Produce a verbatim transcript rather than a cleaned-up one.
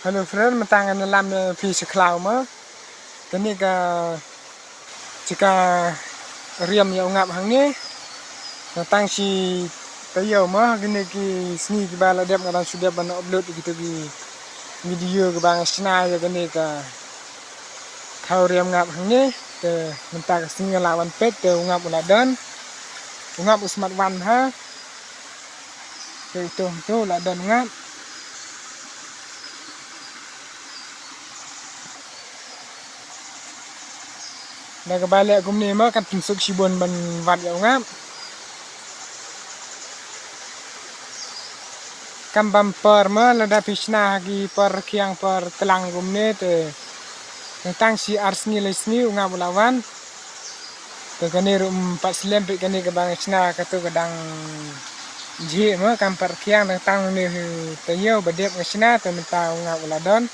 Hello friend, mynta ngan ïalam ïa phi sha khlaw mo. Kane ka jaka riam ïa u ngap hangne. Tang shi taïew mo, kine ki sngi kiba la dep nga dang shu dep ban upload ïa kito ki video kiba nga shna ïa kane ka thaw riam ngap hangne. Te mynta ka sngi nga la wan peit te u ngap u la don. U ngap u smat wan ha. Te uto uto u la don u ngap. Da kaba leh kumne mo, kan pynsuk shibun ban wad ïa u ngap. Kam bam por mo, lada phi shna ha ki por rkhiang por tlang kumne te tang shi ar sngi lai sngi u ngap u la wan. Te kane ruh, mm, pat slem peit kane kaba nga shna, kato ka dang jhieh mo, kam pat rkhiang, dang tang une hi taïew ba dep nga shna, te mynta u ngap u la don.